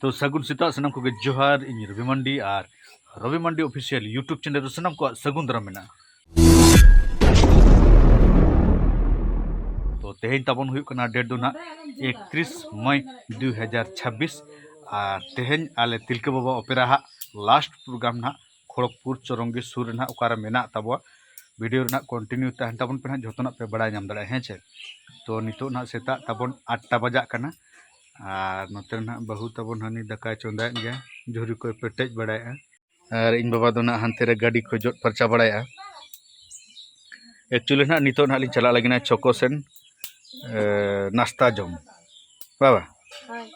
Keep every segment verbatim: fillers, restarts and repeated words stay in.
ᱛᱚ ᱥᱟᱹᱜᱩᱱ ᱥᱮᱛᱟᱜ ᱥᱟᱱᱟᱢ ᱠᱚᱜᱮ ᱡᱚᱦᱟᱨ, ᱤᱧ ᱨᱚᱵᱤ ᱢᱟᱱᱰᱤ ᱟᱨ ᱨᱚᱵᱤ ᱢᱟᱱᱰᱤ ᱚᱯᱷᱤᱥᱤᱭᱟᱞ YouTube ᱪᱮᱱᱮᱞ ᱨᱮ ᱥᱟᱱᱟᱢ ᱠᱚᱣᱟᱜ ᱥᱟᱹᱜᱩᱱ ᱫᱟᱨᱟᱢ ᱢᱮᱱᱟᱜᱼᱟ᱾ ᱛᱚ ᱛᱮᱦᱮᱧ ᱛᱟᱵᱚᱱ ᱦᱩᱭᱩᱜ ᱠᱟᱱᱟ ᱰᱮᱴ ᱫᱚ ᱱᱟᱦᱟᱜ ᱮᱠᱛᱨᱤᱥ ᱢᱟᱭ ᱫᱩ ᱦᱟᱡᱟᱨ ᱪᱷᱟᱵᱵᱤᱥ, ᱟᱨ ᱛᱮᱦᱮᱧ ᱟᱞᱮ ᱛᱤᱞᱠᱟᱹ ᱵᱟᱵᱟ ᱚᱯᱮᱨᱟ ᱦᱟᱜ ᱞᱟᱥᱴ ᱯᱨᱳᱜᱨᱟᱢ ᱱᱟᱦᱟᱜ ᱠᱷᱚᱲᱚᱜᱽᱯᱩᱨ ᱪᱚᱨᱚᱝᱜᱤ ᱥᱩᱨ ᱨᱮ ᱱᱟᱦᱟᱜ ᱚᱠᱟᱨᱮ ᱢᱮᱱᱟᱜ ᱛᱟᱵᱚᱣᱟ᱾ ᱵᱷᱤᱰᱤᱭᱳ ᱨᱮᱱᱟᱜ ᱠᱚᱱᱴᱤᱱᱤᱭᱩ ᱛᱟᱦᱮᱱ ᱛᱟᱵᱚᱱ ᱯᱮ ᱱᱟᱦᱟᱜ, ᱡᱷᱚᱛᱚᱱᱟᱜ ᱯᱮ ᱵᱟᱲᱟᱭ ᱧᱟᱢ ᱫᱟᱲᱮᱭᱟᱜᱼᱟ, ᱦᱮᱸ ᱪᱮ? ᱛᱚ ᱱᱤᱛᱚᱜ ᱱᱟᱦᱟᱜ ᱥᱮᱛᱟᱜ ᱛᱟᱵᱚᱱ ᱟᱴ ᱴᱟ ᱵᱟᱡᱟᱜ ᱠᱟᱱᱟ, ᱟᱨ ᱱᱚᱛᱮ ᱨᱮ ᱱᱟᱦᱟᱜ ᱵᱟᱹᱦᱩ ᱛᱟᱵᱚᱱ ᱦᱟᱹᱱᱤ ᱫᱟᱠᱟᱭ ᱪᱚᱸᱫᱟᱭᱮᱫ ᱜᱮᱭᱟ, ᱡᱷᱩᱨᱤ ᱠᱚᱭ ᱯᱮᱴᱮᱡ ᱵᱟᱲᱟᱭᱮᱫᱼᱟ, ᱟᱨ ᱤᱧ ᱵᱟᱵᱟ ᱫᱚ ᱱᱟᱦᱟᱜ ᱦᱟᱱᱛᱮ ᱨᱮ ᱜᱟᱹᱰᱤ ᱠᱚᱭ ᱡᱚᱫ ᱯᱷᱟᱨᱪᱟ ᱵᱟᱲᱟᱭᱮᱫᱼᱟ᱾ ᱮᱠᱪᱩᱭᱮᱞᱤ ᱱᱟᱦᱟᱜ ᱱᱤᱛᱚᱜ ᱱᱟᱦᱟᱜ ᱞᱤᱧ ᱪᱟᱞᱟᱜ ᱞᱟᱹᱜᱤᱫ ᱱᱟᱦᱟᱜ ᱪᱷᱚᱠᱚ ᱥᱮᱱ, ᱮ, ᱱᱟᱥᱛᱟ ᱡᱚᱢ᱾ ᱵᱟᱵᱟ? ᱦᱳᱭ᱾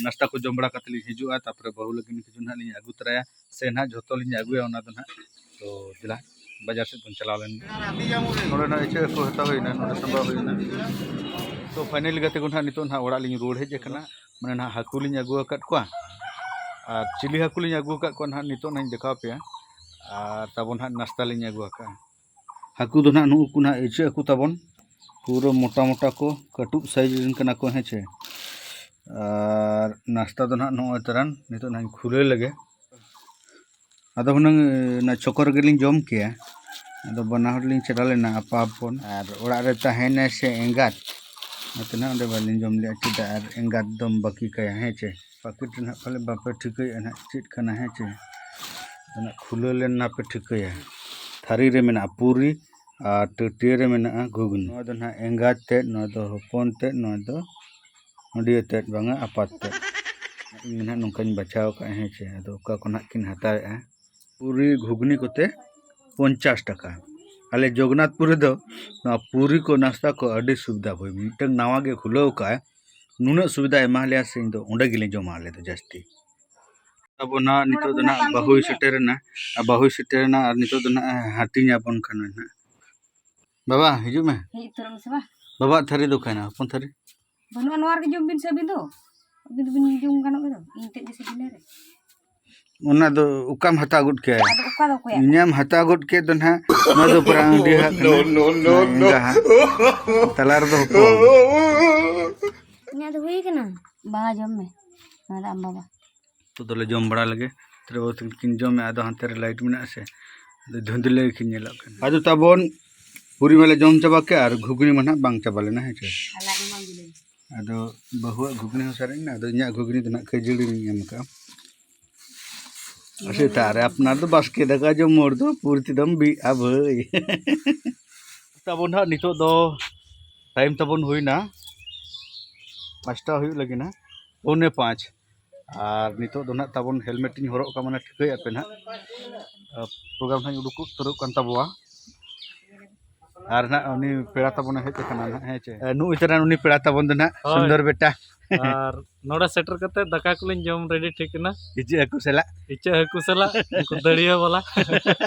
ᱱᱟᱥᱛᱟ ᱠᱚ ᱡᱚᱢ ᱵᱟᱲᱟ ᱠᱟᱛᱮ ᱞᱤᱧ ᱦᱤᱡᱩᱜᱼᱟ, ᱛᱟᱨᱯᱚᱨᱮ ᱵᱟᱹᱦᱩ ᱞᱟᱹᱜᱤᱫ ᱠᱤᱪᱷᱩ ᱱᱟᱦᱟᱜ ᱞᱤᱧ ᱟᱹᱜᱩ ᱛᱚᱨᱟᱭᱟ, ᱥᱮ ᱱᱟᱦᱟᱜ ᱡᱷᱚᱛᱚ ᱞᱤᱧ ᱟᱹᱜᱩᱭᱟ ᱚᱱᱟ ᱫᱚ ᱱᱟᱦᱟᱜ᱾ ᱛᱚ ᱫᱮᱞᱟ, ᱵᱟᱡᱟᱨ ᱥᱮᱫ ᱵᱚᱱ ᱪᱟᱞᱟᱣ ᱞᱮᱱ ᱜᱮ᱾ ᱱᱚᱰᱮ ᱱᱟᱦᱟᱜ ᱤᱪᱟᱹᱜ ᱦᱟᱹᱠᱩ ᱦᱟᱛᱟᱣ ᱦᱩᱭᱱᱟ, ᱱᱚᱰᱮ ᱥᱟᱢᱵᱟᱣ ᱦᱩᱭᱱᱟ᱾ ᱛᱚ ᱯᱷᱟᱭᱱᱟᱞᱤ ᱜᱟᱛᱮ ᱠᱚ ᱱᱟᱦᱟᱜ ᱱᱤᱛᱚᱜ ᱱᱟᱦᱟᱜ ᱚᱲᱟᱜ ᱞᱤᱧ ᱨᱩᱣᱟᱹᱲ ᱦᱮᱡ ᱟᱠᱟᱱᱟ᱾ ᱢᱟᱱᱮ ᱱᱟᱦᱟᱜ ᱦᱟᱹᱠᱩ ᱞᱤᱧ ᱟᱹᱜᱩ ᱟᱠᱟᱫ ᱠᱚᱣᱟ, ᱟᱨ ᱪᱤᱞᱤ ᱦᱟᱹᱠᱩ ᱞᱤᱧ ᱟᱹᱜᱩ ᱟᱠᱟᱫ ᱠᱚᱣᱟ ᱱᱟᱦᱟᱜ ᱱᱤᱛᱚᱜ ᱱᱟᱦᱟᱜ ᱤᱧ ᱫᱮᱠᱷᱟᱣ ᱟᱯᱮᱭᱟ᱾ ᱟᱨ ᱛᱟᱵᱚᱱ ᱱᱟᱦᱟᱜ ᱱᱟᱥᱛᱟ ᱞᱤᱧ ᱟᱹᱜᱩ ᱟᱠᱟᱫᱼᱟ᱾ ᱦᱟᱹᱠᱩ ᱫᱚ ᱱᱟᱦᱟᱜ ᱱᱩᱠᱩ ᱱᱟᱦᱟᱜ ᱤᱪᱟᱹᱜ ᱦᱟᱹᱠᱩ ᱛᱟᱵᱚᱱ, ᱯᱩᱨᱟᱹ ᱢᱚᱴᱟ ᱢᱚᱴᱟ ᱠᱚ, ᱠᱟᱹᱴᱩᱵ ᱥᱟᱭᱤᱡ ᱨᱮᱱ ᱠᱟᱱᱟ ᱠᱚ, ᱦᱮᱸ ᱪᱮ᱾ ᱟᱨ ᱱᱟᱥᱛᱟ ᱫᱚ ᱱᱟᱦᱟᱜ ᱱᱚᱜᱼᱚᱭ ᱛᱟᱨᱟᱱ ᱱᱤᱛᱚᱜ ᱱᱟᱦᱟᱜ ᱤᱧ ᱠᱷᱩᱞᱟᱹᱣ ᱞᱮᱜᱮ᱾ ᱟᱫᱚ ᱦᱩᱱᱟᱹᱝ ᱚᱱᱟ ᱪᱚᱠᱚ ᱨᱮᱜᱮ ᱞᱤᱧ ᱡᱚᱢ ᱠᱮᱭᱟ᱾ ᱟᱫᱚ ᱵᱟᱱᱟ ᱦᱚᱲ ᱞᱤᱧ ᱪᱟᱞᱟᱣ ᱞᱮᱱᱟ ᱟᱯᱟ ᱦᱚᱯᱚᱱ, ᱟᱨ ᱚᱲᱟᱜ ᱨᱮ ᱛᱟᱦᱮᱸᱱᱟᱭ ᱥᱮ ᱮᱸᱜᱟᱛ, ᱚᱱᱟᱛᱮ ᱱᱟᱦᱟᱜ ᱚᱸᱰᱮ ᱵᱟᱹᱞᱤᱧ ᱡᱚᱢ ᱞᱮᱜᱼᱟ᱾ ᱪᱮᱫᱟᱜ ᱟᱨ ᱮᱸᱜᱟᱛ ᱫᱚᱢ ᱵᱟᱹᱠᱤ ᱠᱟᱭᱟ, ᱦᱮᱸ ᱪᱮ? ᱯᱟᱹᱠᱤᱴ ᱨᱮ ᱱᱟᱦᱟᱜ ᱯᱟᱞᱮ ᱵᱟᱯᱮ ᱴᱷᱤᱠᱟᱹᱭᱮᱫᱼᱟ ᱱᱟᱦᱟᱜ ᱪᱮᱫ ᱠᱟᱱᱟ, ᱦᱮᱸ ᱪᱮ? ᱟᱫᱚ ᱱᱟᱦᱟᱜ ᱠᱷᱩᱞᱟᱹᱣ ᱞᱮᱱ ᱱᱟᱯᱮ ᱴᱷᱤᱠᱟᱹᱭᱟ᱾ ᱛᱷᱟᱹᱨᱤ ᱨᱮ ᱢᱮᱱᱟᱜᱼᱟ ᱯᱩᱨᱤ ᱟᱨ ᱴᱟᱹᱴᱭᱟᱹ ᱨᱮ ᱢᱮᱱᱟᱜᱼᱟ ᱜᱷᱩᱜᱽᱱᱤ᱾ ᱱᱚᱣᱟ ᱫᱚ ᱱᱟᱦᱟᱜ ᱮᱸᱜᱟᱛ ᱛᱮᱫ, ᱱᱚᱣᱟ ᱫᱚ ᱦᱚᱯᱚᱱ ᱛᱮᱫ, ᱱᱚᱣᱟ ᱫᱚ ᱦᱩᱰᱤᱭᱟᱹ ᱛᱮᱫ ᱵᱟᱝᱟ, ᱟᱯᱟᱛ ᱛᱮᱫ᱾ ᱤᱧ ᱱᱟᱦᱟᱜ ᱱᱚᱝᱠᱟᱧ ᱵᱟᱪᱷᱟᱣ ᱠᱟᱜᱼᱟ, ᱦᱮᱸ ᱪᱮ? ᱟᱫᱚ ᱚᱠᱟ ᱠᱚ ᱱᱟᱦᱟᱜ ᱠᱤᱱ ᱦᱟᱛᱟᱣᱮᱫᱼᱟ? ᱯᱩᱨᱤ ᱜᱷᱩᱜᱽᱱᱤ ᱠᱚᱛᱮ ᱯᱚᱧᱪᱟᱥ ᱴᱟᱠᱟ᱾ ᱟᱞᱮ ᱡᱚᱜᱚᱱᱱᱟᱛᱷᱯᱩᱨ ᱨᱮᱫᱚ ᱱᱚᱣᱟ ᱯᱩᱨᱤ ᱠᱚ ᱱᱟᱥᱛᱟ ᱠᱚ ᱟᱹᱰᱤ ᱥᱩᱵᱤᱫᱷᱟ ᱵᱷᱟᱹᱭ᱾ ᱢᱤᱫᱴᱟᱝ ᱱᱟᱣᱟ ᱜᱮ ᱠᱷᱩᱞᱟᱹᱣ ᱠᱟᱜᱼᱟᱭ, ᱱᱩᱱᱟᱹᱜ ᱥᱩᱵᱤᱫᱷᱟ ᱮᱢᱟ ᱞᱮᱭᱟ ᱥᱮ, ᱤᱧ ᱫᱚ ᱚᱸᱰᱮ ᱜᱮᱞᱮ ᱡᱚᱢᱟ ᱟᱞᱮ ᱫᱚ ᱡᱟᱹᱥᱛᱤ᱾ ᱟᱵᱚ ᱱᱟᱦᱟᱜ ᱱᱤᱛᱚᱜ ᱫᱚ ᱱᱟᱦᱟᱜ ᱵᱟᱹᱦᱩᱭ ᱥᱮᱴᱮᱨᱮᱱᱟ, ᱟᱨ ᱵᱟᱹᱦᱩᱭ ᱥᱮᱴᱮᱨᱮᱱᱟ, ᱟᱨ ᱱᱤᱛᱚᱜ ᱫᱚ ᱱᱟᱦᱟᱜ ᱦᱟᱹᱴᱤᱧ ᱟᱵᱚᱱ ᱠᱟᱱᱟ ᱱᱟᱦᱟᱜ᱾ ᱵᱟᱵᱟ, ᱦᱤᱡᱩᱜ ᱢᱮ᱾ ᱦᱮᱡ ᱩᱛᱟᱹᱨᱚᱜ ᱢᱮᱥᱮ ᱵᱟ᱾ ᱵᱟᱵᱟ ᱛᱷᱟᱹᱨᱤ ᱫᱚ ᱚᱠᱟᱭᱮᱱᱟ? ᱦᱚᱯᱚᱱ ᱛᱷᱟᱹᱨᱤ? ᱵᱟᱹᱱᱩᱜᱼᱟ, ᱱᱚᱣᱟ ᱨᱮᱜᱮ ᱡᱚᱢ ᱵᱤᱱ ᱥᱮ ᱟᱹᱵᱤᱱ ᱫᱚ᱾ ᱟᱹᱵᱤᱱ ᱫᱚᱵᱤᱱ ᱡᱚᱢ ᱜᱟᱱᱚᱜ ᱜᱮᱫᱚ, ᱤᱧ ᱛᱮᱫ ᱜᱮᱥᱮ ᱵᱤᱱᱟᱹ ᱨᱮ᱾ ᱚᱱᱟ ᱫᱚ ᱚᱠᱟᱢ ᱦᱟᱛᱟᱣ ᱜᱚᱫ ᱠᱮᱭᱟ? ᱟᱫᱚ ᱚᱠᱟ ᱫᱚ ᱚᱠᱚᱭᱟᱜ? ᱤᱧᱟᱹᱢ ᱦᱟᱛᱟᱣ ᱜᱚᱫ ᱠᱮᱫ ᱫᱚ ᱱᱟᱦᱟᱜ, ᱱᱚᱣᱟ ᱫᱚ ᱯᱨᱟᱝ ᱰᱤᱦᱟᱜ ᱠᱟᱱᱟ᱾ No, no, no, ᱱᱚᱣᱟ no᱾ ᱮᱸᱜᱟ ᱦᱟᱜ᱾ ᱛᱟᱞᱟ ᱨᱮᱫᱚ ᱦᱚᱯᱚᱱ᱾ ᱤᱧᱟᱹᱜ ᱫᱚ ᱦᱩᱭ ᱠᱟᱱᱟ᱾ ᱵᱟᱝᱟ, ᱡᱚᱢ ᱢᱮ᱾ ᱟᱨ ᱟᱢ ᱵᱟᱵᱟ? ᱱᱤᱛᱚᱜ ᱫᱚᱞᱮ ᱡᱚᱢ ᱵᱟᱲᱟ ᱞᱮᱜᱮ᱾ ᱛᱟᱦᱞᱮ ᱵᱟᱹᱵᱩ ᱛᱟᱹᱠᱤᱱ ᱠᱤᱱ ᱡᱚᱢᱮᱫᱼᱟ, ᱟᱫᱚ ᱦᱟᱱᱛᱮ ᱨᱮ ᱞᱟᱭᱤᱴ ᱢᱮᱱᱟᱜᱼᱟ ᱥᱮ, ᱟᱫᱚ ᱫᱷᱩᱸᱫᱽᱞᱟᱹ ᱜᱮᱠᱤᱱ ᱧᱮᱞᱚᱜ ᱠᱟᱱᱟ᱾ ᱟᱫᱚ ᱛᱟᱵᱚᱱ ᱯᱩᱨᱤ ᱢᱟᱞᱮ ᱡᱚᱢ ᱪᱟᱵᱟ ᱠᱮᱫᱼᱟ ᱟᱨ ᱜᱷᱩᱜᱽᱱᱤ ᱢᱟ ᱱᱟᱦᱟᱜ ᱵᱟᱝ ᱪᱟᱵᱟ ᱞᱮᱱᱟ, ᱦᱮᱸ ᱪᱮ? ᱟᱨ ᱞᱟᱡ ᱢᱟ ᱵᱟᱝ ᱵᱤᱞᱤᱱ᱾ ᱟᱫᱚ ᱵᱟᱹᱦᱩᱣᱟᱜ ᱜᱷᱩᱜᱽᱱᱤ ᱦᱚᱸ ᱥᱟᱨᱮᱡ ᱮᱱᱟ, ᱟᱫᱚ ᱤᱧᱟᱹᱜ ᱜᱷᱩᱜᱽᱱᱤ ᱫᱚ ᱱᱟᱦᱟᱜ ᱠᱷᱟᱹᱡᱟᱹᱲᱤ ᱨᱤᱧ ᱮᱢ ᱠᱟᱜᱼᱟ᱾ ᱟᱨ ᱥᱮᱛᱟᱜ ᱨᱮ ᱟᱯᱱᱟᱨ ᱫᱚ ᱵᱟᱥᱠᱮ ᱫᱟᱠᱟ ᱡᱚᱢ ᱦᱚᱲ ᱫᱚ ᱯᱩᱨᱤ ᱛᱮᱫᱚᱢ ᱵᱤᱜᱼᱟ ᱵᱷᱟᱹᱭ᱾ ᱛᱟᱵᱚᱱ ᱦᱟᱸᱜ ᱱᱤᱛᱚᱜ ᱫᱚ ᱴᱟᱭᱤᱢ ᱛᱟᱵᱚᱱ ᱦᱩᱭᱱᱟ ᱯᱟᱸᱪᱴᱟ ᱦᱩᱭᱩᱜ ᱞᱟᱹᱜᱤᱫ ᱱᱟ, ᱯᱚᱱᱮ ᱯᱟᱸᱪ᱾ ᱟᱨ ᱱᱤᱛᱚᱜ ᱫᱚ ᱱᱟᱦᱟᱜ ᱛᱟᱵᱚᱱ ᱦᱮᱞᱢᱮᱴ ᱤᱧ ᱦᱚᱨᱚᱜ ᱠᱟᱜ, ᱢᱟᱱᱮ ᱴᱷᱤᱠᱟᱹᱭᱮᱫ ᱯᱮ ᱱᱟᱦᱟᱜ, ᱯᱨᱳᱜᱨᱟᱢ ᱱᱟᱦᱟᱜ ᱤᱧ ᱩᱰᱩᱠ ᱩᱛᱟᱹᱨᱚᱜ ᱠᱟᱱ ᱛᱟᱵᱚᱣᱟ᱾ ᱟᱨ ᱱᱟᱦᱟᱜ ᱩᱱᱤ ᱯᱮᱲᱟ ᱛᱟᱵᱚᱱᱮ ᱦᱮᱡ ᱟᱠᱟᱱᱟ ᱱᱟᱦᱟᱜ, ᱦᱮᱸ ᱪᱮ? ᱱᱩᱜᱼᱩᱭ ᱛᱟᱨᱟ ᱩᱱᱤ ᱯᱮᱲᱟ ᱛᱟᱵᱚᱱ ᱫᱚ ᱱᱟᱦᱟᱜ, ᱦᱳᱭ᱾ ᱥᱩᱱᱫᱚᱨ ᱵᱮᱴᱟ᱾ ᱟᱨ ᱱᱚᱰᱮ ᱥᱮᱴᱮᱨ ᱠᱟᱛᱮ ᱫᱟᱠᱟ ᱠᱚᱞᱤᱧ ᱡᱚᱢ ᱨᱮᱰᱤ ᱴᱷᱤᱠ ᱮᱱᱟ᱾ ᱤᱪᱟᱹᱜ ᱦᱟᱹᱠᱩ ᱥᱟᱞᱟᱜ᱾ ᱤᱪᱟᱹᱜ ᱦᱟᱹᱠᱩ ᱥᱟᱞᱟᱜ, ᱩᱱᱠᱩ ᱫᱟᱹᱲᱤᱭᱟᱹ ᱵᱟᱞᱟ᱾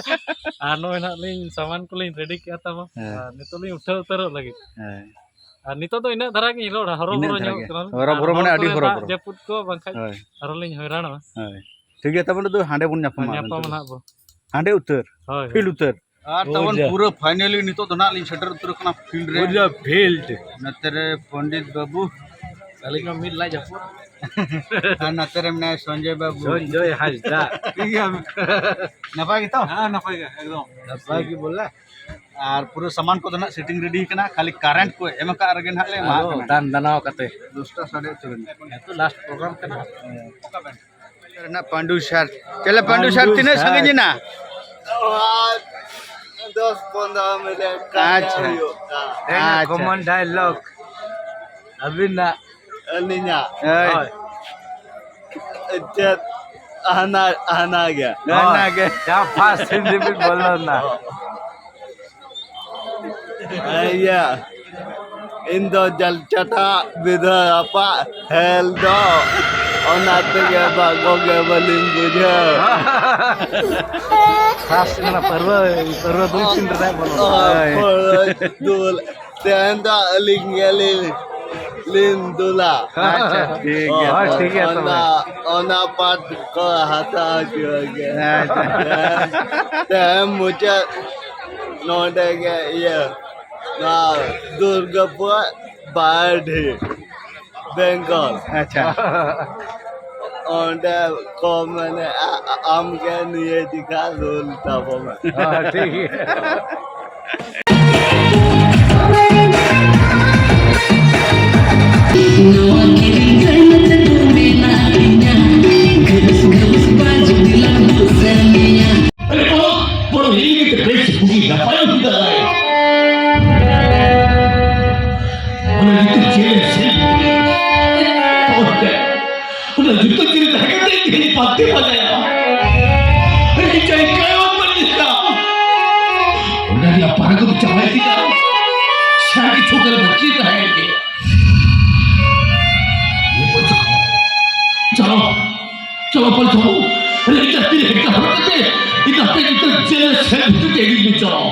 ᱟᱨ ᱱᱚᱜᱼᱚᱭ ᱱᱟᱦᱟᱜ ᱞᱤᱧ ᱥᱟᱢᱟᱱ ᱠᱚᱞᱤᱧ ᱨᱮᱰᱤ ᱠᱮᱜᱼᱟ ᱛᱟᱵᱚᱱ᱾ ᱦᱮᱸ᱾ ᱟᱨ ᱱᱤᱛᱚᱜ ᱞᱤᱧ ᱩᱴᱷᱟᱹᱣ ᱩᱛᱟᱹᱨᱚᱜ ᱞᱟᱹᱜᱤᱫ᱾ ᱦᱮᱸ᱾ ᱟᱨ ᱱᱤᱛᱚᱜ ᱫᱚ ᱤᱱᱟᱹᱜ ᱫᱷᱟᱨᱟ ᱜᱤᱧ ᱨᱚᱲᱟ, ᱦᱚᱨᱚᱵᱚᱨᱚ ᱤᱱᱟᱹᱜ ᱫᱷᱟᱨᱟ ᱧᱚᱜ ᱜᱮ᱾ ᱠᱟᱱᱟ᱾ ᱦᱚᱨᱚᱵᱚᱨᱚ ᱟᱨ ᱢᱟᱱᱮ ᱦᱚᱨ ᱟᱹᱰᱤ ᱠᱚᱨᱮ ᱦᱚᱨᱚᱵᱚᱨᱚ᱾ ᱫᱟᱜ ᱡᱟᱹᱯᱩᱫ ᱠᱚ ᱵᱟᱝᱠᱷᱟᱡ ᱦᱳᱭ᱾ ᱟᱨᱦᱚᱸ ᱞᱤᱧ ᱦᱚᱭᱨᱟᱱᱚᱜᱼᱟ᱾ ᱦᱳᱭ᱾ ᱴᱷᱤᱠ ᱜᱮᱭᱟ, ᱛᱟᱵᱚᱱ ᱫᱚ ᱦᱟᱸᱰᱮ ᱵᱚᱱ ᱧᱟᱯᱟᱢᱟ ᱧᱟᱯᱟᱢ ᱱᱤᱛᱚᱜ ᱫᱚ᱾ ᱱᱟᱦᱟᱜ ᱵᱚ᱾ ᱦᱟᱸᱰᱮ ᱩᱛᱟᱹᱨ᱾ ᱦᱳᱭ, ᱦᱳᱭ᱾ ᱯᱷᱤᱞᱰ ᱩᱛᱟᱹᱨ᱾ ᱟᱨ ᱛᱟᱵᱚᱱ ᱯᱩᱨᱟᱹ ᱯᱷᱟᱭᱱᱟᱞᱤ ᱱᱤᱛᱚᱜ ᱫᱚ ᱱᱟᱦᱟᱜ ᱞᱤᱧ ᱥᱮᱴᱮᱨ ᱩᱛᱟᱹᱨ ᱠᱟᱱᱟ ᱯᱷᱤᱞᱰ ᱨᱮ᱾ ᱯᱩᱨᱟᱹ ᱯᱷᱤᱞᱰ᱾ ᱱᱚᱛᱮ ᱨᱮ ᱯᱚᱱᱰᱤᱛ ᱵᱟᱹᱵᱩ᱾ ᱟᱹᱞᱤᱧ ᱢᱟ ᱢᱤᱫ ᱞᱟᱡ ᱡᱟᱹᱯᱩᱫ᱾ ᱟᱨ ᱱᱚᱛᱮ ᱨᱮ ᱢᱮᱱᱟᱭᱟ ᱥᱚᱧᱡᱚᱭ ᱵᱟᱹᱵᱩ᱾ ᱥᱚᱧᱡᱚᱭ ᱦᱟᱸᱥᱫᱟ᱾ ᱴᱷᱤᱠ ᱜᱮᱭᱟ᱾ ᱱᱟᱯᱟᱭ ᱜᱮᱛᱚ? ᱦᱮᱸ, ᱱᱟᱯᱟᱭ ᱜᱮ, ᱮᱠᱫᱚᱢ᱾ ᱱᱟᱯᱟᱭ ᱜᱮ ᱵᱚᱞᱮ᱾ ᱟᱨ ᱯᱩᱨᱟᱹ ᱥᱟᱢᱟᱱ ᱠᱚᱫᱚ ᱱᱟᱦᱟᱜ ᱥᱮᱴᱤᱝ ᱨᱮᱰᱤ ᱠᱟᱱᱟ, ᱠᱷᱟᱹᱞᱤ ᱠᱟᱨᱮᱱᱴ ᱠᱚ ᱮᱢ ᱟᱠᱟᱫ ᱨᱮᱜᱮ ᱱᱟᱦᱟᱜ ᱞᱮ ᱮᱢᱟᱜ ᱟᱫᱚ ᱠᱟᱱᱟ᱾ ᱫᱟᱱ ᱫᱟᱱᱟᱣ ᱠᱟᱛᱮ᱾ ᱫᱚᱥᱴᱟ ᱥᱟᱰᱮ ᱩᱛᱟᱹᱨ ᱮᱱᱟ᱾ ᱱᱤᱛᱚᱜ ᱞᱟᱥᱴ ᱯᱨᱳᱜᱨᱟᱢ ᱠᱟᱱᱟ᱾ ᱨᱮᱱᱟᱜ ᱯᱟᱱᱰᱩ ᱥᱟᱨ᱾ ᱪᱮᱞᱮ ᱯᱟᱱᱰᱩ ᱥᱟᱨ, ᱯᱟᱱᱰᱩ ᱛᱤᱱᱟᱹᱜ ᱥᱟᱨ᱾ ᱥᱟᱺᱜᱤᱧ ᱮᱱᱟ? ᱫᱚᱥ ᱯᱚᱱᱫᱽᱨᱚ ᱢᱤᱱᱤᱴ ᱠᱟᱛᱮ ᱟᱪᱪᱷᱟ᱾ ᱦᱩᱭᱩᱜᱼᱟ᱾ ᱟᱪᱪᱷᱟ᱾ ᱠᱚᱢᱚᱱ ᱰᱟᱭᱞᱚᱜ ᱟᱹᱵᱤᱱᱟᱜ᱾ ᱟᱹᱞᱤᱧᱟᱜ᱾ ᱦᱳᱭ᱾ ᱦᱳᱭ᱾ ᱪᱮᱫ? ᱦᱟᱱᱟ, ᱦᱟᱱᱟ ᱜᱮ᱾ ᱦᱟᱱᱟ ᱜᱮ᱾ ᱡᱟᱦᱟᱸ ᱯᱷᱟᱥᱴ ᱥᱤᱱ ᱨᱮᱵᱤᱱ ᱵᱚᱞᱚᱱᱟ᱾ ᱤᱭᱟᱹ, ᱤᱧ ᱫᱚ ᱡᱟᱞᱪᱟᱴᱟ ᱵᱤᱫᱷᱟᱹ ᱟᱯᱟᱜ ᱦᱮᱞ ᱫᱚ ᱚᱱᱟ ᱛᱮᱜᱮ ᱵᱟᱜᱚ ᱜᱮ ᱵᱟᱹᱞᱤᱧ ᱵᱩᱡᱷᱟᱹᱣ᱾ ᱯᱷᱟᱥᱴ ᱚᱱᱟ ᱯᱟᱹᱨᱣᱟᱹ, ᱯᱟᱹᱨᱣᱟᱹ ᱫᱩᱞ ᱥᱤᱱ ᱨᱮ ᱵᱚᱞᱚᱱᱟ᱾ ᱦᱳᱭ᱾ ᱯᱟᱹᱨᱣᱟᱹ ᱫᱩᱞ᱾ ᱛᱮᱦᱮᱧ ᱫᱚ ᱟᱹᱞᱤᱧ ᱜᱮᱞᱤᱧ ᱞᱤᱧ ᱫᱩᱞᱟ᱾ ᱟᱪᱪᱷᱟ, ᱴᱷᱤᱠ ᱜᱮᱭᱟ᱾ ᱦᱳᱭ, ᱴᱷᱤᱠ ᱜᱮᱭᱟ ᱛᱚᱵᱮ᱾ ᱚᱱᱟ, ᱚᱱᱟ ᱯᱟᱴ ᱠᱚ ᱦᱟᱛᱟᱣ ᱦᱚᱪᱚ ᱜᱮ᱾ ᱟᱪᱪᱷᱟ᱾ ᱛᱮᱦᱮᱧ ᱢᱩᱪᱟᱹᱫ ᱱᱚᱰᱮ ᱜᱮ ᱤᱭᱟᱹ, ᱱᱚᱣᱟ ᱫᱩᱨᱜᱟᱯᱩᱨ ᱵᱟᱨᱰᱤ, ᱵᱮᱝᱜᱚᱞ᱾ ᱟᱪᱪᱷᱟ᱾ ᱚᱸᱰᱮ ᱠᱚ ᱢᱮᱱᱮᱜᱼᱟ, ᱟᱢ ᱜᱮ ᱱᱤᱭᱟᱹ ᱡᱮᱠᱷᱟ ᱨᱳᱞ ᱛᱟᱵᱚᱱ ᱢᱮ᱾ ᱦᱮᱸ, ᱴᱷᱤᱠ ᱜᱮᱭᱟ᱾ ᱱᱚᱣᱟ ᱠᱤᱨᱤᱧ ᱠᱟᱹᱨᱤᱧ ᱛᱮ ᱫᱚ ᱢᱮᱱᱟᱜ ᱞᱤᱧᱟ, ᱜᱷᱟᱹᱥ ᱜᱷᱟᱹᱥ ᱵᱟᱡ ᱫᱤᱞᱟᱹᱢ ᱫᱩᱥᱟᱹᱱᱤᱭᱟ᱾ ᱟᱨᱮ ᱵᱟᱵᱟ, ᱵᱚᱞ ᱦᱤᱞᱤ ᱠᱟᱛᱮ ᱵᱮᱥ ᱵᱩᱜᱤ ᱱᱟᱯᱟᱭ ᱦᱩᱭ ᱫᱟᱲᱮᱭᱟᱜᱼᱟ᱾ ᱚᱱᱟ ᱧᱩᱛᱩᱢ ᱪᱮᱫ ᱮᱢ ᱥᱮᱱ? ᱚᱱᱟ ᱡᱩᱛᱟᱹ ᱪᱤᱨ ᱛᱟᱦᱮᱸ ᱠᱟᱛᱮ ᱤᱧ ᱯᱟᱱᱛᱮ ᱯᱟᱸᱡᱟᱭᱟ᱾ ᱤᱧ ᱡᱟᱭᱜᱟ ᱵᱟᱹᱧ ᱧᱟᱢᱟ᱾ ᱚᱱᱟ ᱨᱮᱭᱟᱜ ᱯᱟᱨᱟ ᱠᱚᱫᱚ ᱪᱟᱵᱟᱭ ᱛᱤᱧᱟ᱾ ᱥᱟᱸᱜᱮ ᱪᱷᱩᱴᱟᱹᱨ ᱵᱟᱹᱠᱤ ᱛᱟᱦᱮᱸ ᱜᱮ᱾ ᱪᱟᱞᱟᱣ, ᱪᱟᱞᱟᱣ ᱯᱟᱞᱴᱟᱣ᱾ ᱟᱨᱮ ᱤᱧ ᱡᱟᱹᱛᱤ ᱨᱮ ᱦᱮᱡ ᱠᱟᱛᱮ, ᱤᱧ ᱟᱯᱮ ᱜᱤᱫᱽᱨᱟᱹ ᱡᱮᱞ ᱥᱮᱞ ᱵᱷᱤᱛᱤᱨ ᱛᱮ ᱤᱫᱤ ᱪᱟᱞᱟᱣ᱾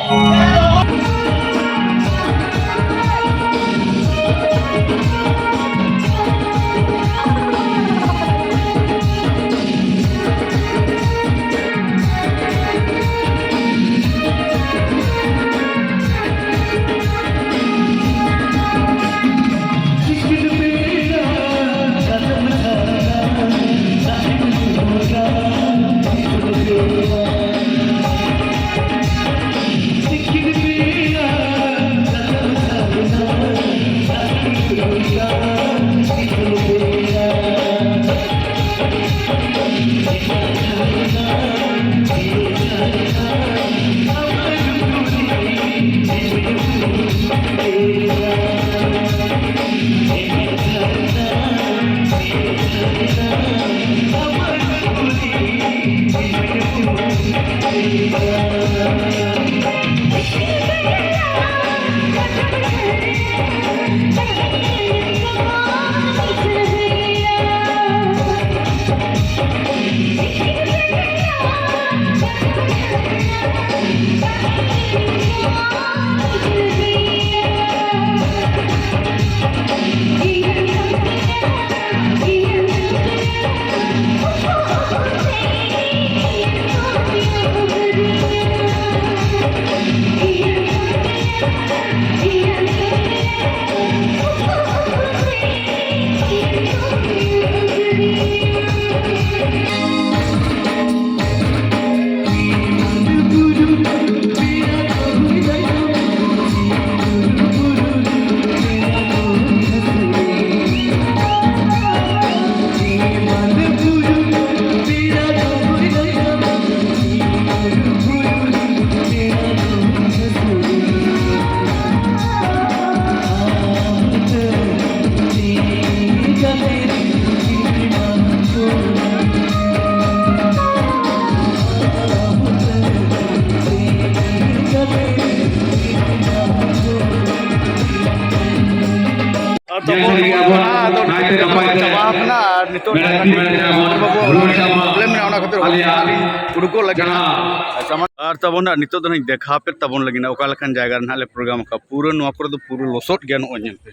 ᱧᱮᱞ ᱥᱟᱹᱨᱤ ᱜᱮᱭᱟ ᱵᱚᱱ, ᱟᱫᱚ ᱱᱟᱭᱛᱮ ᱱᱟᱯᱟᱭ ᱛᱮ᱾ ᱪᱟᱵᱟ ᱟᱠᱟᱱᱟ ᱟᱨ ᱱᱤᱛᱚᱜ ᱢᱮᱱᱟᱜ ᱛᱤ ᱢᱮᱱᱟᱜ ᱛᱟᱵᱚᱱ, ᱵᱟᱹᱵᱩ ᱨᱩᱣᱟᱹᱲ ᱪᱟᱵᱟ᱾ ᱯᱨᱚᱵᱞᱮᱢ ᱢᱮᱱᱟᱜᱼᱟ, ᱚᱱᱟ ᱠᱷᱟᱹᱛᱤᱨ ᱟᱞᱮᱭᱟᱜ ᱩᱰᱩᱠᱚᱜ ᱞᱟᱹᱜᱤᱫ᱾ ᱡᱟᱦᱟᱸ ᱟᱨ ᱛᱟᱵᱚᱱ ᱱᱟᱜ ᱱᱤᱛᱚᱜ ᱫᱚ ᱱᱟᱜ ᱫᱮᱠᱷᱟᱣ ᱯᱮ ᱛᱟᱵᱚᱱ ᱞᱟᱹᱜᱤᱫ ᱱᱟᱜ ᱚᱠᱟ ᱞᱮᱠᱟᱱ ᱡᱟᱭᱜᱟ ᱨᱮ ᱱᱟᱜ ᱞᱮ ᱯᱨᱳᱜᱨᱟᱢ ᱟᱠᱟᱫᱼᱟ᱾ ᱯᱩᱨᱟᱹ ᱱᱚᱣᱟ ᱠᱚᱨᱮ ᱫᱚ ᱯᱩᱨᱟᱹ ᱞᱚᱥᱚᱫ ᱜᱮᱭᱟ, ᱱᱚᱜᱼᱚᱭ ᱧᱮᱞ ᱯᱮ᱾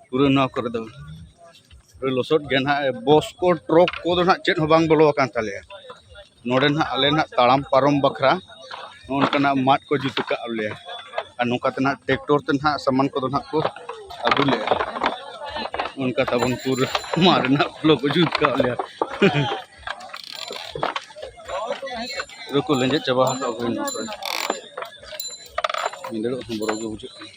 ᱯᱩᱨᱟᱹ ᱱᱚᱣᱟ ᱠᱚᱨᱮ ᱫᱚ ᱯᱩᱨᱟᱹ ᱞᱚᱥᱚᱫ ᱜᱮᱭᱟ ᱱᱟᱜ᱾ ᱵᱚᱥ ᱠᱚ, ᱴᱨᱚᱠ ᱠᱚᱫᱚ ᱱᱟᱜ ᱪᱮᱫ ᱦᱚᱸ ᱵᱟᱝ ᱵᱚᱞᱚ ᱟᱠᱟᱱ ᱛᱟᱞᱮᱭᱟ᱾ ᱱᱚᱰᱮ ᱱᱟᱜ ᱟᱞᱮ ᱱᱟᱜ ᱛᱟᱲᱟᱢ ᱯᱟᱨᱚᱢ ᱵᱟᱠᱷᱨᱟ ᱱᱚᱜᱼᱚ ᱱᱚᱝᱠᱟᱱᱟᱜ ᱢᱟᱫ ᱠᱚ ᱡᱩᱛ ᱟᱠᱟᱫ ᱞᱮᱭᱟ᱾ ᱟᱨ ᱱᱚᱝᱠᱟ ᱛᱮ ᱱᱟᱜ ᱴᱨᱮᱠᱴᱚᱨ ᱛᱮ ᱱᱟᱜ ᱥᱟᱢᱟᱱ ᱠᱚᱫᱚ ᱱᱟᱜ ᱠᱚ ᱟᱹᱜᱩ ᱞᱮᱜᱼᱟ᱾ ᱚᱱᱠᱟ ᱛᱟᱵᱚᱱ ᱯᱩᱨᱟᱹ ᱢᱟᱫ ᱨᱮᱱᱟᱜ ᱯᱷᱞᱳ ᱠᱚ ᱡᱩᱛ ᱠᱟᱜ ᱞᱮᱭᱟ᱾ ᱯᱩᱨᱟᱹ ᱠᱚ ᱞᱮᱸᱡᱮᱫ ᱪᱟᱵᱟ ᱟᱠᱟᱫ ᱠᱚ ᱱᱚᱝᱠᱟ᱾ ᱧᱤᱫᱟᱹ ᱦᱚᱸ ᱵᱚᱨᱚ ᱜᱮ ᱵᱩᱡᱷᱟᱹᱜ ᱠᱟᱱᱟ᱾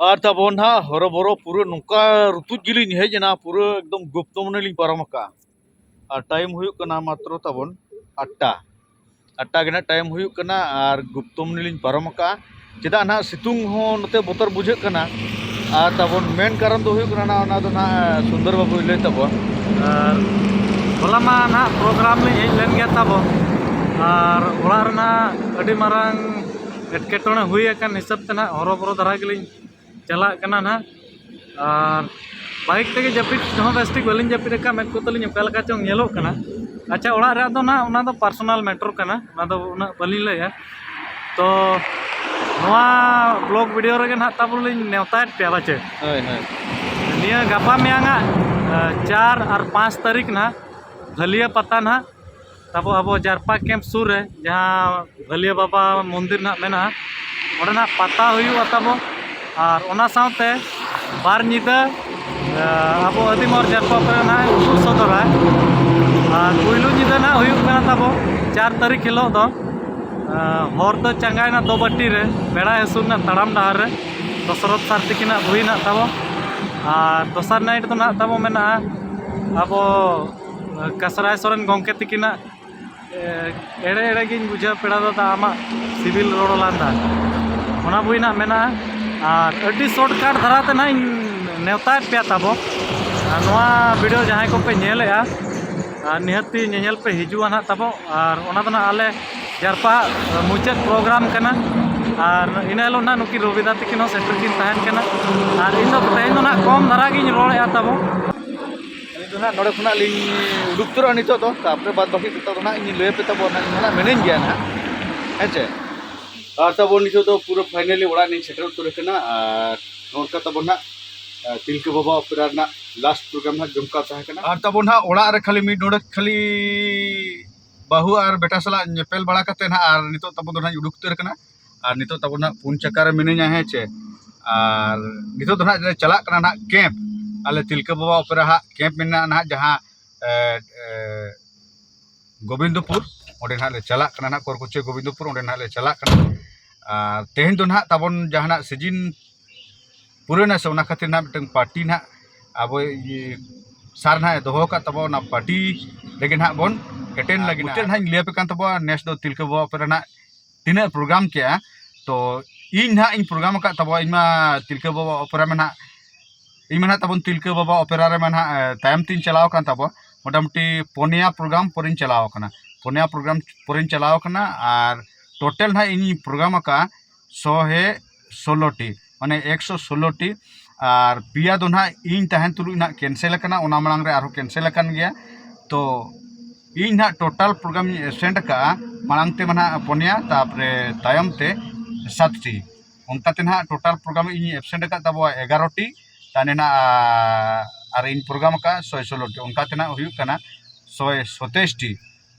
ᱟᱨ ᱛᱟᱵᱚᱱ ᱱᱟᱦᱟᱜ ᱦᱚᱨᱚᱵᱚᱨᱚ ᱯᱩᱨᱟᱹ ᱱᱚᱝᱠᱟ ᱨᱩᱛᱩᱡ ᱜᱮᱞᱤᱧ ᱦᱮᱡ ᱮᱱᱟ, ᱯᱩᱨᱟᱹ ᱮᱠᱫᱚᱢ ᱜᱩᱯᱛᱚᱢᱚᱱᱤ ᱞᱤᱧ ᱯᱟᱨᱚᱢ ᱟᱠᱟᱫᱼᱟ᱾ ᱟᱨ ᱴᱟᱭᱤᱢ ᱦᱩᱭᱩᱜ ᱠᱟᱱᱟ ᱢᱟᱛᱨᱚ ᱛᱟᱵᱚᱱ ᱟᱴᱴᱟ᱾ ᱟᱴᱴᱟ ᱜᱮ ᱱᱟᱦᱟᱜ ᱴᱟᱭᱤᱢ ᱦᱩᱭᱩᱜ ᱠᱟᱱᱟ ᱟᱨ ᱜᱩᱯᱛᱚᱢᱚᱱᱤ ᱞᱤᱧ ᱯᱟᱨᱚᱢ ᱟᱠᱟᱫᱼᱟ᱾ ᱪᱮᱫᱟᱜ ᱱᱟᱦᱟᱜ ᱥᱤᱛᱩᱝ ᱦᱚᱸ ᱱᱚᱛᱮ ᱵᱚᱛᱚᱨ ᱵᱩᱡᱷᱟᱹᱜ ᱠᱟᱱᱟ᱾ ᱟᱨ ᱛᱟᱵᱚᱱ ᱢᱮᱱ ᱠᱟᱨᱚᱱ ᱫᱚ ᱦᱩᱭᱩᱜ ᱠᱟᱱᱟ ᱱᱟᱦᱟᱜ, ᱚᱱᱟ ᱫᱚ ᱱᱟᱦᱟᱜ ᱥᱩᱱᱫᱚᱨ ᱵᱟᱹᱵᱩᱭ ᱞᱟᱹᱭ ᱛᱟᱵᱚᱱ᱾ ᱟᱨ ᱦᱚᱞᱟ ᱢᱟ ᱱᱟᱦᱟᱜ ᱯᱨᱳᱜᱨᱟᱢ ᱞᱤᱧ ᱦᱮᱡ ᱞᱮᱱ ᱜᱮᱭᱟ ᱛᱟᱵᱚᱱ, ᱟᱨ ᱚᱲᱟᱜ ᱨᱮᱱᱟᱜ ᱟᱹᱰᱤ ᱢᱟᱨᱟᱝ ᱮᱴᱠᱮᱴᱚᱬᱮ ᱦᱩᱭ ᱟᱠᱟᱱ ᱦᱤᱥᱟᱹᱵ ᱛᱮ ᱱᱟᱦᱟᱜ ᱦᱚᱨᱚᱵᱚᱨᱚ ᱫᱷᱟᱨᱟ ᱜᱮᱞᱤᱧ ᱪᱟᱞᱟᱜ ᱠᱟᱱᱟ ᱱᱟᱦᱟᱜ᱾ ᱟᱨ ᱵᱟᱭᱤᱠ ᱛᱮᱜᱮ ᱡᱟᱹᱯᱤᱫ ᱦᱚᱸ ᱵᱮᱥ ᱴᱷᱤᱠ ᱵᱟᱹᱞᱤᱧ ᱡᱟᱹᱯᱤᱫ ᱟᱠᱟᱫ, ᱢᱮᱫ ᱠᱚ ᱛᱟᱹᱞᱤᱧ ᱚᱠᱟ ᱞᱮᱠᱟ ᱪᱚᱝ ᱧᱮᱞᱚᱜ ᱠᱟᱱᱟ᱾ ᱟᱪᱪᱷᱟ, ᱚᱲᱟᱜ ᱨᱮᱭᱟᱜ ᱫᱚ ᱱᱟᱦᱟᱜ ᱚᱱᱟ ᱫᱚ ᱯᱟᱨᱥᱚᱱᱟᱞ ᱢᱮᱴᱟᱨ ᱠᱟᱱᱟ, ᱚᱱᱟ ᱫᱚ ᱩᱱᱟᱹᱜ ᱵᱟᱹᱞᱤᱧ ᱞᱟᱹᱭᱟ᱾ ᱛᱚ ᱱᱚᱣᱟ ᱵᱞᱚᱜ ᱵᱷᱤᱰᱤᱭᱳ ᱨᱮᱜᱮ ᱱᱟᱦᱟᱜ ᱛᱟᱵᱚᱱ ᱞᱤᱧ ᱱᱮᱣᱛᱟᱭᱮᱫ ᱯᱮᱭᱟ ᱯᱟᱪᱮ᱾ ᱦᱳᱭ, ᱦᱳᱭ᱾ ᱱᱤᱭᱟᱹ ᱜᱟᱯᱟ ᱢᱮᱭᱟᱝ ᱟᱜ, ᱮ, ᱪᱟᱨ ᱟᱨ ᱯᱟᱸᱪ ᱛᱟᱹᱨᱤᱠᱷ ᱱᱟᱦᱟᱜ ᱵᱷᱟᱹᱞᱤᱭᱟᱹ ᱯᱟᱛᱟ ᱱᱟᱦᱟᱜ ᱛᱟᱵᱚ ᱟᱵᱚ ᱡᱟᱨᱯᱟ ᱠᱮᱢᱯ ᱥᱩᱨ ᱨᱮ, ᱡᱟᱦᱟᱸ ᱵᱷᱟᱹᱞᱤᱭᱟᱹ ᱵᱟᱵᱟ ᱢᱚᱱᱫᱤᱨ ᱱᱟᱦᱟᱜ ᱢᱮᱱᱟᱜᱼᱟ, ᱚᱸᱰᱮ ᱱᱟᱦᱟᱜ ᱯᱟᱛᱟ ᱦᱩᱭᱩᱜᱼᱟ ᱛᱟᱵᱚ᱾ ᱟᱨ ᱚᱱᱟ ᱥᱟᱶᱛᱮ ᱵᱟᱨ ᱧᱤᱫᱟᱹ, ᱮ, ᱟᱵᱚ ᱟᱹᱫᱤᱢ ᱦᱚᱲ ᱡᱟᱨᱯᱟ ᱠᱚᱨᱮ ᱱᱟᱦᱟᱜ ᱩᱫᱩᱜ ᱥᱚᱫᱚᱨᱟ᱾ ᱟᱨ ᱯᱩᱭᱞᱩ ᱧᱤᱫᱟᱹ ᱱᱟᱦᱟᱜ ᱦᱩᱭᱩᱜ ᱠᱟᱱᱟ ᱛᱟᱵᱚ ᱪᱟᱨ ᱛᱟᱹᱨᱤᱠᱷ ᱦᱤᱞᱳᱜ ᱫᱚ, ᱮ, ᱦᱚᱨ ᱫᱚ ᱪᱟᱸᱜᱟᱭᱮᱱᱟ ᱫᱚᱵᱟᱹᱴᱤ ᱨᱮ, ᱵᱮᱲᱟᱭ ᱦᱟᱹᱥᱩᱨ ᱮᱱᱟ ᱛᱟᱲᱟᱢ ᱰᱟᱦᱟᱨ ᱨᱮ, ᱫᱚᱥᱚᱨᱚᱛᱷ ᱥᱟᱨ ᱛᱤᱠᱤᱱᱟᱜ ᱵᱳᱭ ᱱᱟᱦᱟᱜ ᱛᱟᱵᱚ᱾ ᱟᱨ ᱫᱚᱥᱟᱨ ᱱᱟᱭᱤᱴ ᱫᱚ ᱱᱟᱦᱟᱜ ᱛᱟᱵᱚ ᱢᱮᱱᱟᱜᱼᱟ ᱟᱵᱚ ᱠᱟᱥᱨᱟᱭ ᱥᱚᱨᱮᱱ ᱜᱚᱢᱠᱮ ᱛᱤᱠᱤᱱᱟᱜ, ᱮ, ᱮᱲᱮ ᱮᱲᱮ ᱜᱤᱧ ᱵᱩᱡᱷᱟᱹᱣ ᱯᱮᱲᱟ ᱫᱟᱫᱟ ᱟᱢᱟᱜ ᱥᱤᱵᱤᱞ ᱨᱚᱲ ᱞᱟᱸᱫᱟ, ᱚᱱᱟ ᱵᱳᱭ ᱱᱟᱜ ᱢᱮᱱᱟᱜᱼᱟ᱾ ᱟᱨ ᱟᱹᱰᱤ ᱥᱚᱨᱴᱠᱟᱴ ᱫᱷᱟᱨᱟ ᱛᱮ ᱱᱟᱜ ᱤᱧ ᱱᱮᱣᱛᱟᱭᱮᱫ ᱯᱮᱭᱟ ᱛᱟᱵᱚ᱾ ᱟᱨ ᱱᱚᱣᱟ ᱵᱷᱤᱰᱤᱭᱳ ᱡᱟᱦᱟᱸᱭ ᱠᱚᱯᱮ ᱧᱮᱞᱮᱫᱼᱟ, ᱟᱨ ᱱᱤᱦᱟᱹᱛᱤ ᱧᱮᱧᱮᱞ ᱯᱮ ᱦᱤᱡᱩᱜᱼᱟ ᱱᱟᱜ ᱛᱟᱵᱚ᱾ ᱟᱨ ᱚᱱᱟ ᱫᱚ ᱱᱟᱜ ᱟᱞᱮ ᱡᱟᱨᱯᱟ ᱢᱩᱪᱟᱹᱫ ᱯᱨᱳᱜᱨᱟᱢ ᱠᱟᱱᱟ᱾ ᱟᱨ ᱤᱱᱟᱹ ᱦᱤᱞᱳᱜ ᱱᱟᱦᱟᱜ ᱱᱩᱠᱤᱱ ᱨᱚᱵᱤᱫᱟ ᱛᱟᱹᱠᱤᱱ ᱦᱚᱸ ᱥᱮᱴᱮᱨ ᱠᱤᱱ ᱛᱟᱦᱮᱱ ᱠᱟᱱᱟ᱾ ᱟᱨ ᱤᱧ ᱫᱚ ᱛᱮᱦᱮᱧ ᱫᱚ ᱱᱟᱦᱟᱜ ᱠᱚᱢ ᱫᱷᱟᱨᱟ ᱜᱤᱧ ᱨᱚᱲᱮᱫᱼᱟ ᱛᱟᱵᱚ᱾ ᱟᱹᱞᱤᱧ ᱫᱚ ᱱᱟᱦᱟᱜ ᱱᱚᱰᱮ ᱠᱷᱚᱱᱟᱜ ᱞᱤᱧ ᱩᱰᱩᱠ ᱩᱛᱟᱹᱨᱚᱜᱼᱟ ᱱᱤᱛᱚᱜ ᱫᱚ, ᱛᱟᱨᱯᱚᱨᱮ ᱵᱟᱫ ᱵᱟᱹᱠᱤ ᱡᱚᱛᱚ ᱫᱚ ᱱᱟᱦᱟᱜ ᱤᱧ ᱞᱟᱹᱭ ᱟᱯᱮ ᱛᱟᱵᱚᱱᱟ, ᱤᱧ ᱱᱟᱦᱟᱜ ᱢᱮᱱᱟᱹᱧ ᱜᱮᱭᱟ ᱱᱟᱦᱟᱜ, ᱦᱮᱸ ᱪᱮ? ᱟᱨ ᱛᱟᱵᱚᱱ ᱱᱤᱛᱚᱜ ᱫᱚ ᱯᱩᱨᱟᱹ finally ᱚᱲᱟᱜ ᱞᱤᱧ ᱥᱮᱴᱮᱨ ᱩᱛᱟᱹᱨ ᱟᱠᱟᱱᱟ᱾ ᱟᱨ ᱱᱚᱝᱠᱟ ᱛᱟᱵᱚᱱ ᱱᱟᱦᱟᱜ, ᱟᱨ ᱛᱤᱞᱠᱟᱹ ᱵᱟᱵᱟ ᱚᱯᱮᱨᱟ ᱨᱮᱱᱟᱜ last program ᱱᱟᱦᱟᱜ ᱡᱚᱢᱠᱟᱣ ᱛᱟᱦᱮᱸ ᱠᱟᱱᱟ᱾ ᱟᱨ ᱛᱟᱵᱚᱱ ᱱᱟᱦᱟᱜ ᱚᱲᱟᱜ ᱨᱮ ᱠᱷᱟᱹᱞᱤ ᱢᱤᱫ ᱰᱚᱸᱰᱮᱠ ᱠᱷᱟᱹᱞᱤ ᱵᱟᱹᱦᱩ ᱟᱨ ᱵᱮᱴᱟ ᱥᱟᱞᱟᱜ ᱧᱮᱯᱮᱞ ᱵᱟᱲᱟ ᱠᱟᱛᱮ ᱱᱟᱦᱟᱜ ᱟᱨ ᱱᱤᱛᱚᱜ ᱛᱟᱵᱚᱱ ᱫᱚ ᱱᱟᱦᱟᱜ ᱤᱧ ᱩᱰᱩᱠ ᱩᱛᱟᱹᱨ ᱟᱠᱟᱱᱟ᱾ ᱟᱨ ᱱᱤᱛᱚᱜ ᱛᱟᱵᱚᱱ ᱱᱟᱦᱟᱜ ᱯᱩᱱ ᱪᱟᱠᱟ ᱨᱮ ᱢᱤᱱᱟᱹᱧᱟ, ᱦᱮᱸ ᱪᱮ? ᱟᱨ ᱱᱤᱛᱚᱜ ᱫᱚ ᱱᱟᱦᱟᱜ ᱞᱮ ᱪᱟᱞᱟᱜ ᱠᱟᱱᱟ ᱱᱟᱦᱟᱜ camp᱾ ᱟᱞᱮ ᱛᱤᱞᱠᱟᱹ ᱵᱟᱵᱟ ᱚᱯᱮᱨᱟ ᱦᱟᱜ camp ᱢᱮᱱᱟᱜᱼᱟ ᱱᱟᱦᱟᱜ, ᱡᱟᱦᱟᱸ, ᱮ, ᱮ, ᱜᱳᱵᱤᱱᱫᱚᱯᱩᱨ, ᱚᱸᱰᱮ ᱱᱟᱦᱟᱜ ᱞᱮ ᱪᱟᱞᱟᱜ ᱠᱟᱱᱟ ᱱᱟᱦᱟᱜ, ᱠᱚᱨᱠᱩᱪᱤᱭᱟᱹ ᱜᱳᱵᱤᱱᱫᱚᱯᱩᱨ, ᱚᱸᱰᱮ ᱱᱟᱦᱟᱜ ᱞᱮ ᱪᱟᱞᱟᱜ ᱠᱟᱱᱟ᱾ ᱟᱨ ᱛᱮᱦᱮᱧ ᱫᱚ ᱱᱟᱦᱟᱜ ᱛᱟᱵᱚᱱ ᱡᱟᱦᱟᱱᱟᱜ season ᱯᱩᱨᱟᱹᱣᱱᱟ ᱥᱮ, ᱚᱱᱟ ᱠᱷᱟᱹᱛᱤᱨ ᱱᱟᱦᱟᱜ ᱢᱤᱫᱴᱟᱝ party ᱱᱟᱦᱟᱜ ᱟᱵᱚ, ᱤᱭᱟᱹ, sir ᱱᱟᱦᱟᱜ ᱮ ᱫᱚᱦᱚ ᱟᱠᱟᱫ ᱛᱟᱵᱚᱱᱟ, ᱚᱱᱟ party ᱨᱮᱜᱮ ᱱᱟᱦᱟᱜ ᱵᱚᱱ attend ᱞᱟᱹᱜᱤᱫ᱾ ᱢᱩᱪᱟᱹᱫ ᱱᱟᱦᱟᱜ ᱤᱧ ᱞᱟᱹᱭ ᱟᱯᱮ ᱠᱟᱱ ᱛᱟᱵᱚᱱᱟ, ᱱᱮᱥ ᱫᱚ ᱛᱤᱞᱠᱟᱹ ᱵᱟᱵᱟ ᱚᱯᱮᱨᱟ ᱱᱟᱦᱟᱜ ᱛᱤᱱᱟᱹᱜ program ᱠᱮᱜᱼᱟ, ᱛᱚ ᱤᱧ ᱱᱟᱦᱟᱜ ᱤᱧ program ᱟᱠᱟᱫ ᱛᱟᱵᱚᱣᱟ, ᱤᱧ ᱢᱟ ᱛᱤᱞᱠᱟᱹ ᱵᱟᱵᱟ ᱚᱯᱮᱨᱟ ᱢᱟ ᱱᱟᱦᱟᱜ, ᱤᱧ ᱢᱟ ᱱᱟᱦᱟᱜ ᱛᱟᱵᱚᱱ ᱛᱤᱞᱠᱟᱹ ᱵᱟᱵᱟ ᱚᱯᱮᱨᱟ ᱨᱮᱢᱟ ᱱᱟᱦᱟᱜ, ᱮ, ᱛᱟᱭᱚᱢ ᱛᱤᱧ ᱪᱟᱞᱟᱣ ᱟᱠᱟᱱ ᱛᱟᱵᱚᱣᱟ, ᱢᱚᱴᱟᱢᱩᱴᱤ ᱯᱚᱱᱭᱟ program ᱯᱚᱨᱮᱧ ᱪᱟᱞᱟᱣ ᱟᱠᱟᱱᱟ, ᱯᱚᱱᱭᱟ program ᱯᱚᱨᱮᱧ ᱪᱟᱞᱟᱣ ᱟᱠᱟᱱᱟ᱾ ᱟᱨ total ᱱᱟᱦᱟᱜ ᱤᱧᱤᱧ program ᱟᱠᱟᱫᱼᱟ ᱥᱚᱦᱮ ᱥᱳᱞᱳ ᱴᱤ, ᱢᱟᱱᱮ ᱮᱠᱥᱚ ᱥᱳᱞᱳ ᱴᱤ, ᱟᱨ ᱯᱮᱭᱟ ᱫᱚ ᱱᱟᱦᱟᱜ ᱤᱧ ᱛᱟᱦᱮᱱ ᱛᱩᱞᱩᱡ ᱱᱟᱦᱟᱜ cancel ᱟᱠᱟᱱᱟ, ᱚᱱᱟ ᱢᱟᱲᱟᱝ ᱨᱮ ᱟᱨᱦᱚᱸ cancel ᱟᱠᱟᱱ ᱜᱮᱭᱟ᱾ ᱛᱚ ᱤᱧ ᱱᱟᱦᱟᱜ total program ᱤᱧ absent ᱟᱠᱟᱫᱼᱟ, ᱢᱟᱲᱟᱝ ᱛᱮ ᱢᱟ ᱱᱟᱦᱟᱜ ᱯᱚᱱᱭᱟ, ᱛᱟᱨᱯᱚᱨᱮ ᱛᱟᱭᱚᱢ ᱛᱮ ᱥᱟᱛ ᱴᱤ, ᱚᱱᱠᱟᱛᱮ ᱱᱟᱦᱟᱜ total program ᱤᱧ absent ᱟᱠᱟᱫ ᱛᱟᱵᱚᱣᱟ ᱮᱜᱟᱨᱚ ᱴᱤ, ᱛᱟᱦᱞᱮ ᱱᱟᱦᱟᱜ ᱟᱨ ᱤᱧ program ᱟᱠᱟᱫᱼᱟ ᱥᱚᱭ ᱥᱳᱞᱳ ᱴᱤ, ᱚᱱᱠᱟᱛᱮ ᱱᱟᱦᱟᱜ ᱦᱩᱭᱩᱜ ᱠᱟᱱᱟ ᱥᱚᱭ ᱥᱚᱛᱮᱭᱤᱥ ᱴᱤ᱾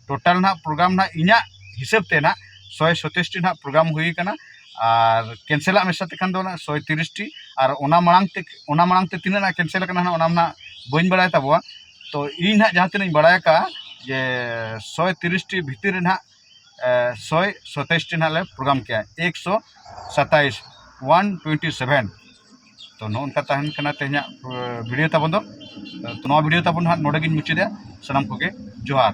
Total ᱱᱟᱦᱟᱜ program ᱱᱟᱦᱟᱜ ᱤᱧᱟᱹᱜ ᱦᱤᱥᱟᱹᱵ ᱛᱮ ᱱᱟᱦᱟᱜ ᱥᱚᱭ ᱥᱚᱛᱮᱭᱤᱥ ᱴᱤ ᱱᱟᱦᱟᱜ program ᱦᱩᱭ ᱟᱠᱟᱱᱟ, ᱟᱨ cancel ᱟᱜ ᱢᱮᱥᱟ ᱛᱮᱠᱷᱟᱱ ᱫᱚ ᱱᱟᱦᱟᱜ ᱥᱚᱭ ᱛᱤᱨᱤᱥ ᱴᱤ, ᱟᱨ ᱚᱱᱟ ᱢᱟᱲᱟᱝ ᱛᱮ, ᱚᱱᱟ ᱢᱟᱲᱟᱝ ᱛᱮ ᱛᱤᱱᱟᱹᱜ ᱱᱟᱦᱟᱜ cancel ᱟᱠᱟᱱᱟ ᱱᱟᱦᱟᱜ, ᱚᱱᱟ ᱢᱟ ᱱᱟᱦᱟᱜ ᱵᱟᱹᱧ ᱵᱟᱲᱟᱭ ᱛᱟᱵᱚᱣᱟ᱾ ᱛᱚ ᱤᱧ ᱱᱟᱦᱟᱜ ᱡᱟᱦᱟᱸ ᱛᱤᱱᱟᱹᱜ ᱤᱧ ᱵᱟᱲᱟᱭ ᱟᱠᱟᱫᱼᱟ ᱡᱮ ᱥᱚᱭ ᱛᱤᱨᱤᱥ ᱴᱤ ᱵᱷᱤᱛᱤᱨ ᱨᱮ ᱱᱟᱦᱟᱜ, ᱮ, ᱥᱚᱭ ᱥᱚᱛᱮᱭᱤᱥ ᱴᱤ ᱱᱟᱦᱟᱜ ᱞᱮ program ᱠᱮᱜᱼᱟ, ᱮᱠᱥᱚ ᱥᱟᱛᱟᱭᱤᱥ, one twenty seven᱾ ᱛᱚ ᱱᱚᱜᱼᱚ ᱱᱚᱝᱠᱟ ᱛᱟᱦᱮᱱ ᱠᱟᱱᱟ ᱛᱮᱦᱮᱧᱟᱜ, ᱮ, video ᱛᱟᱵᱚᱱ ᱫᱚ᱾ ᱛᱚ ᱱᱚᱣᱟ video ᱛᱟᱵᱚᱱ ᱱᱟᱦᱟᱜ ᱱᱚᱰᱮ ᱜᱤᱧ ᱢᱩᱪᱟᱹᱫᱟ᱾ ᱥᱟᱱᱟᱢ ᱠᱚᱜᱮ ᱡᱚᱦᱟᱨ᱾